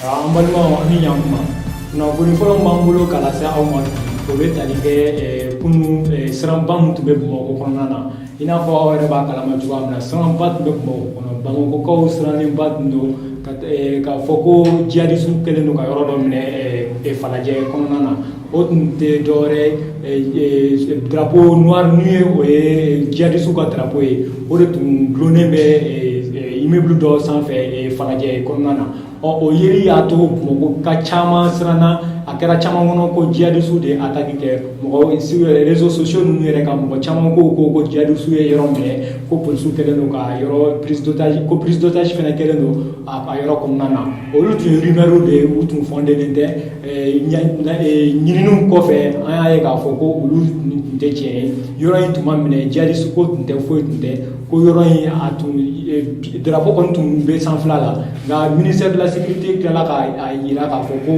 An balimaw, an ni ɲankuma. Kunnafoni fɔlɔ min b'an bolo ka lase aw ma bi, o bɛ tali kɛ kunun siranba min tun bɛ Bamakɔ kɔnɔna na. I n'a fɔ aw yɛrɛ b'a kalama cogoya min na, siranba tun bɛ Bamakɔ kɔnɔ. Bamakɔkaw sirannenba tun don k'a fɔ ko jihadisiw kɛlen don ka yɔrɔ dɔ minɛ Falajɛ kɔnɔna na. O tun tɛ dɔwɛrɛ ye, drapeau noir min ye, o ye jihadisiw ka drapeau ye, o de tun dulonnen bɛ immeuble dɔ sanfɛ Falajɛ kɔnɔna na. Ɔ, o yeli y'a to Bamakɔ ka caman siranna. A kɛra caman kɔnɔ ko jihadisiw de ye attaque kɛ. Mɔgɔ sur réseaux sociaux ninnu yɛrɛ kan, mɔgɔ caman ko jihadisiw ye yɔrɔ minɛ, ko polisiw kɛlen don ka yɔrɔ prise d'otage, ko prise d'otage fana kɛlen don a yɔrɔ kɔnɔna na. Olu tun ye rumeur de ye, u tun fondélen tɛ. Ɲininiw kɔfɛ, an y'a ye k'a fɔ ko olu tun tɛ tiɲɛ ye. Yɔrɔ in tun ma minɛ, jihadiste ko tun tɛ, foyi tun tɛ. Ko yɔrɔ in, a tun drapeau kɔni tun bɛ sanfɛla la, nka ministère de la Sécurité tilala k'a yira k'a fɔ ko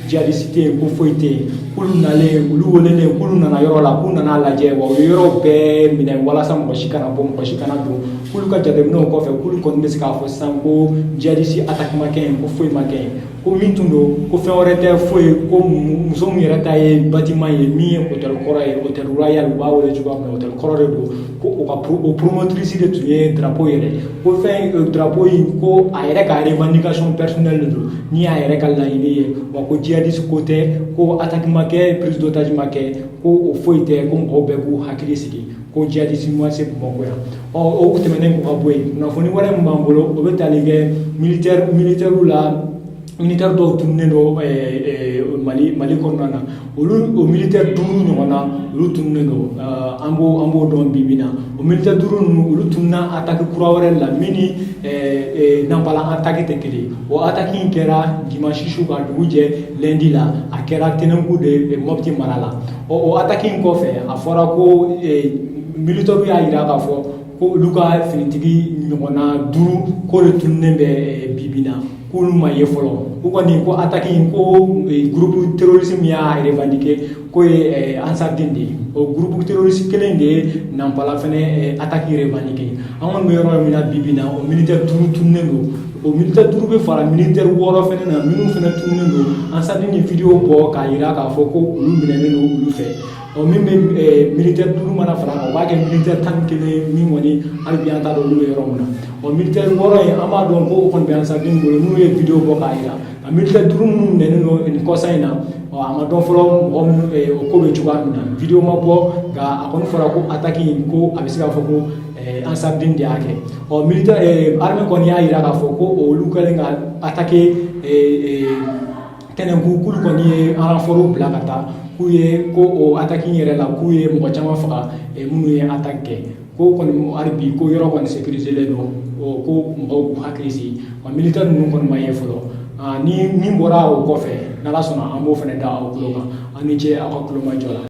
jihadiste tɛ yen, ko foyi tɛ yen. K'olu nalen, olu welelen, k'olu nana yɔrɔ la, k'u nana lajɛ wa, u ye yɔrɔ bɛɛ minɛ walasa mɔgɔ si kana bɔ, mɔgɔ si kana don. K'olu ka jateminɛw kɔfɛ, k'olu kɔni bɛ se k'a fɔ sisan ko jihadiste attaque ma kɛ yen, ko foyi ma kɛ yen, ko min tun don, ko fɛn wɛrɛ tɛ foyi, ko muso min yɛrɛ ta ye bâtiment ye, min ye hôtel kɔrɔ ye, Hôtel Royal u b'a wele cogoya min na, hôtel kɔrɔ de don, ko o ka o promotrice de tun ye drapeau yɛrɛ, ko fɛn drapeau in, ko a yɛrɛ ka revendication personnelle de don, ni y'a yɛrɛ ka laɲini ye wa, ko jihadiste ko tɛ, ko attaque ma kɛ, prise d'otage ma kɛ, ko o foyi tɛ, ko mɔgɔw bɛɛ k'u hakili sigi, ko jihadiste ma se Bamakɔ yan. Ɔ, o tɛmɛnen kɔ ka bɔ yen, kunnafoni wɛrɛ min b'an bolo, o bɛ tali kɛ militaire la. Militaire dɔw tununnen don Mali kɔnɔna na. Olu o militaire duuru ɲɔgɔn na, olu tununnen don. An b'o dɔn bi bi in na. O militaire duuru ninnu, olu tununa attaque kura wɛrɛ la min ni Nampala attaque tɛ kelen. O attaque in kɛra dimanche su ka dugu jɛ lundi la. A kɛra Tenenkou de, Mopti mara la. Ɔ, o attaque in kɔfɛ, a fɔra ko militaire y'a jira k'a fɔ ko olu ka finitigi ɲɔgɔnna duuru k'o de tununnen bɛ bi bi in na, k'olu ma ye fɔlɔ. U kɔni ko attaque in, ko groupe terroriste min y'a revendiqué, k'o ye Ansar Dine de ye. O groupe terroriste kelen de ye Nampala fɛnɛ attaque revendiqué. An kɔni bɛ yɔrɔ min na bi bi in na, o militaire duuru tununnen don. O militaire duuru bɛ fara militaire wɔɔrɔ fɛnɛ na minnu fɛnɛ tununnen don. Ansar Dine ye vidéo bɔ k'a jira k'a fɔ ko olu minɛnen don olu fɛ. Ɔ, min bɛ militaire duuru mana fara kan, o b'a kɛ militaire 11. Min kɔni, hali bi an t'a dɔn olu bɛ yɔrɔ min na. Ɔ, militaire wɔɔrɔ in, an b'a dɔn ko o kɔni bɛ Ansar Dine bolo, n'u ye vidéo bɔ k'a jira. Nka militaire duuru minnu minɛnen don nin kɔsa in na, ɔ, a ma dɔn fɔlɔ mɔgɔ minnu, o ko bɛ cogoya min na. Vidéo ma bɔ, nka a kɔni fɔra ko attaque in, ko a bɛ se k'a fɔ ko Ansar Dine de y'a kɛ. Ɔ, militaire, armée kɔni y'a jira k'a fɔ ko olu kɛlen ka attaquer Tɛnɛnku, k'olu kɔni ye renfort bila ka taa, k'u ye ko o attaque in yɛrɛ la, k'u ye mɔgɔ caman faga minnu ye attaque kɛ, ko kɔni hali bi ko yɔrɔ kɔni sécurisé don, ko mɔgɔw k'u hakili sigi wa. Militaire ninnu kɔni ma ye fɔlɔ. Ni min bɔra o kɔfɛ, n'Ala sɔnna, an b'o fana da aw tulo kan. Aw ni ce aw ka tulomajɔ la.